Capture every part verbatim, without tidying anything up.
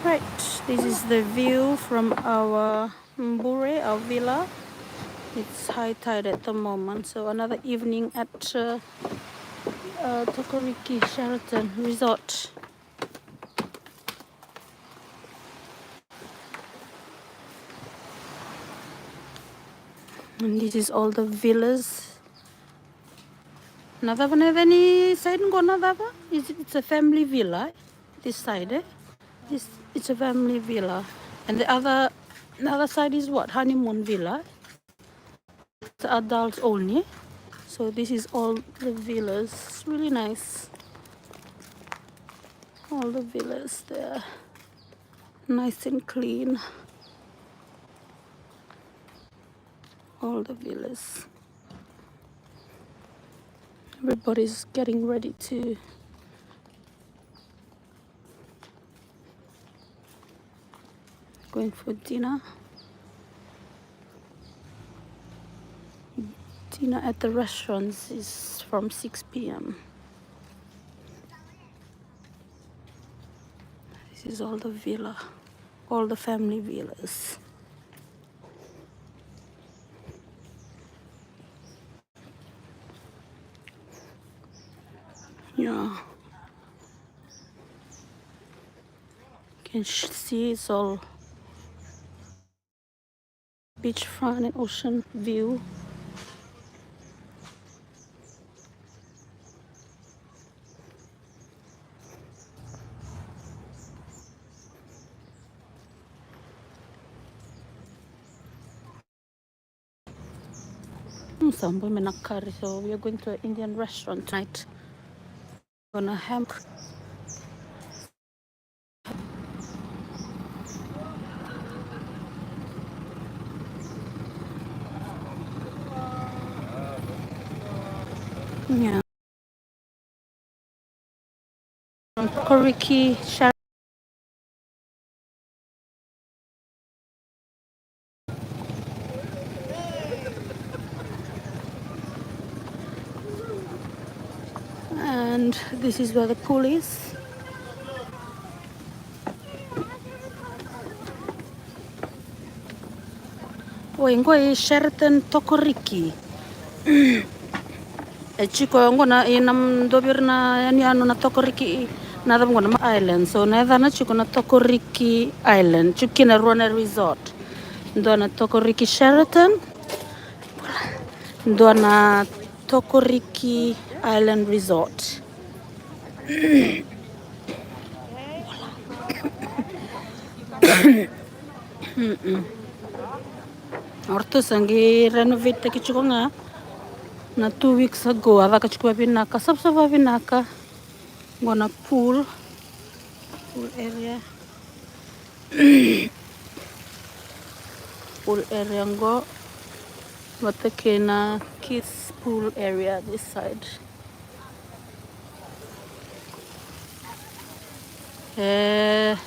Right, this is the view from our Mbure, our villa. It's high tide at the moment, so another evening at uh, uh, Tokoriki Sheraton Resort. And this is all the villas. Na cava na yaca ni side qo, na cava? Is it, it's a family villa, eh? This side, eh? This, it's a family villa. And the other, the other side is what? Honeymoon villa. It's adults only. So this is all the villas. It's really nice. All the villas there. Nice and clean. All the villas. Everybody's getting ready to going for dinner. Dinner at the restaurants is from six p.m. This is all the villa, all the family villas. Yeah. Can see it's all beachfront and ocean view. Sa boi me na kari, so we are going to an Indian restaurant tonight. Gonna have yeah. Tokoriki Sheraton. And this is where the pool is. Oi, qo i Sheraton Tokoriki. E tiko qo na, i na dua vei ira na yanuyanu na Tokoriki, na cava qo na island. So na yacana tiko na Tokoriki Island. Tiko kina rua na resort. Dua na Tokoriki Sheraton. Dua na Tokoriki Island Resort. Mm-mm. O ratou sa qai renovate-taki tiko ga na two weeks ago, a caka tiko vavinaka, savasava vavinaka. Qo na pool, pool area. Pool area qo. Vata kei na kids pool area this side. E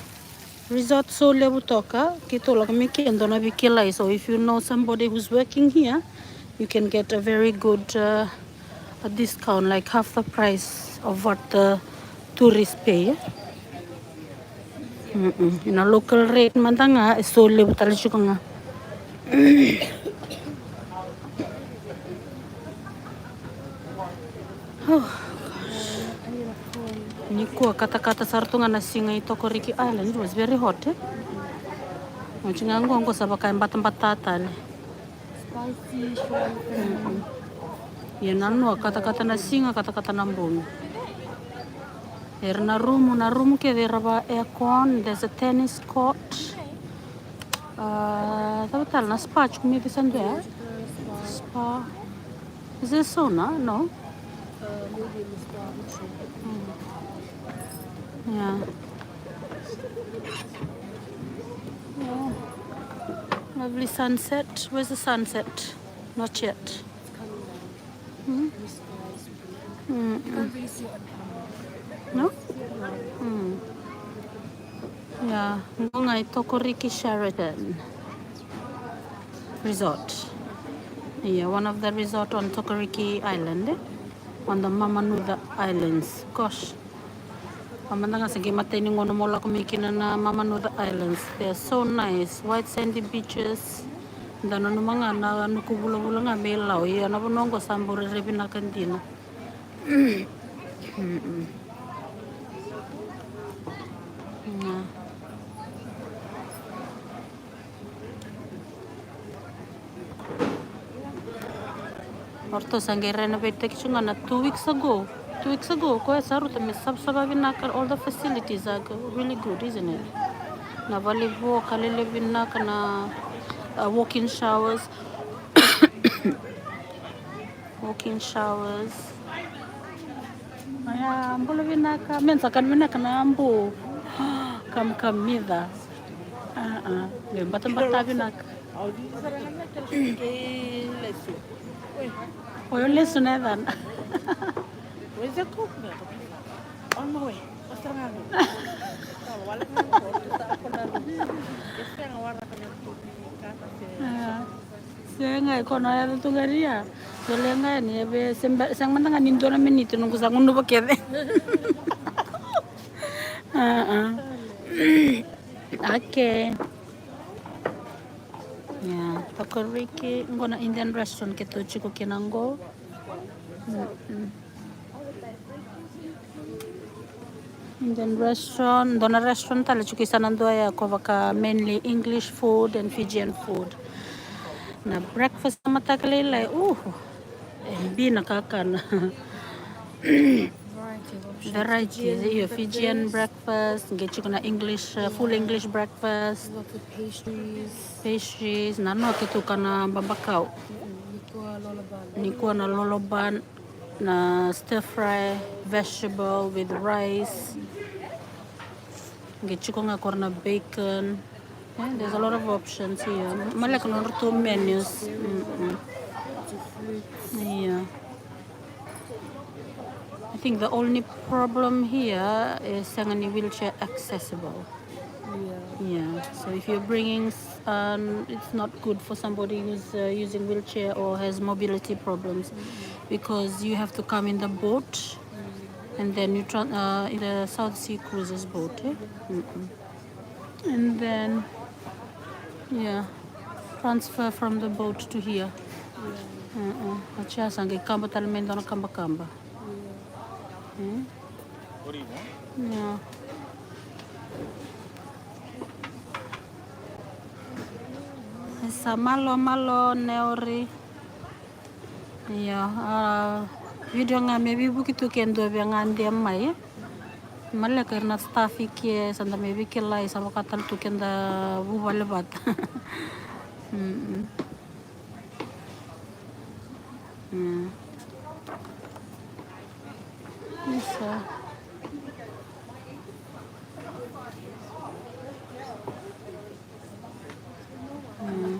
resort so levu toka, keitou lako mai ke dua na veikilai. So if you know somebody who's working here, you can get a very good uh, a discount, like half the price of what the tourists pay. Mm-mm. Ena local rate mada ga, e so levu tale tiko ga. Oh, gosh. Nikua katakata sara tu ga na siga i Tokoriki Island. It was very hot, eh? Oti ga qo, qo sa vaka e batabata tale. Spicy shrimp. Mm-mm. Ia na noa katakata na siga, katakata na bogi. Era na rumu, na rumu kece era va aircon, there's a tennis court. Uh, cava tale na spa tiko mai, this and there. Spa. Is this sauna? No. Yeah. Yeah. Lovely sunset. Where's the sunset? Not yet. Hmm? Mm-mm. No? Mm. Yeah, qo ga i Tokoriki Sheraton Resort. Yeah, one of the resort on Tokoriki Island, eh? On the Mamanuca Islands. Gosh. Mamada ga sa qai matai ni gauna mo lako mai kina na Mama Noa Islands. They are so nice. White sandy beaches. Da nanuma ga na nuku vulavula ga me i Lau. Ia na vanua oqo sa bau rairai vinaka dina. Mm-mm. Na. O ratou sa qai renovate-taki tu ga na two weeks ago. Two weeks ago, koya sa rauta me savasava vinaka, all the facilities are go-, really good, isn't it? Na vale ni voka lelevu vinaka, na, uh, walk-in showers. Walk-in showers. Aya, bula vinaka. Me na sa kana vinaka na bu. Kamikamica. A, a. Qai batabata vinaka. Oya o lesu na yacana. Aya. Sega, e koya na yaca tu qori ya. Sole ga yani, e vei, sega, sega mada ga ni dua na miniti noqu sa gunuva kece. A, a. Okay. Ia, tokoriki, qo na Indian restaurant keitou tiko kina qo. Mm-mm. Indian restaurant, dua na restaurant tale tiko i sana dua ya, ko vaka mainly English food and Fijian food. Na breakfast na mataka lailai, uh, e bi na kakana. Variety of options. Variety, Fijian, io, Fijian breakfast, qai tiko na English, uh, full English breakfast. Lots of pastries. Pastries, na no keitou kana babakau. Mm-mm, nikua lolo bun. Nikua na lolo bun. Na stir fry vegetable with rice. Qai tiko ga qori na bacon. Eh, there's a lot of options here. Maleka na nodratou menus. Mm-mm. Ia. I think the only problem here is sega ni wheelchair accessible. Yeah. Yeah. So if you're bringing, s- um, it's not good for somebody who's, uh, using wheelchair or has mobility problems, because you have to come in the boat, and then you tran- uh, in the South Sea Cruises boat, eh? Mm-mm. And then, yeah, transfer from the boat to here. Uh-uh. Oti ya sa qai kaba tale mai dua na kabakaba. Hmm? Yeah. Sa malo, malo, Neori. Io, a, video ga me veivuke tu ke dua via ga de mai. Maleka ira na staff i ke, sa da me veikilai, sa vaka tale tu ke da vuvale vata. Mm-mm. Mm. Isa. Mm.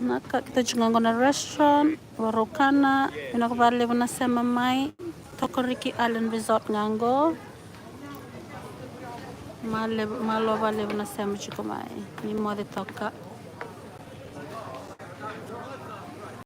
Na ka, keitou tiko ga qo na restaurant, Vakaraukaua, vinaka vakalevu na sema mai. Tokoriki Island Resort ga qo. Malo, malo vakalevu na sema tiko mai. Ni moce toka.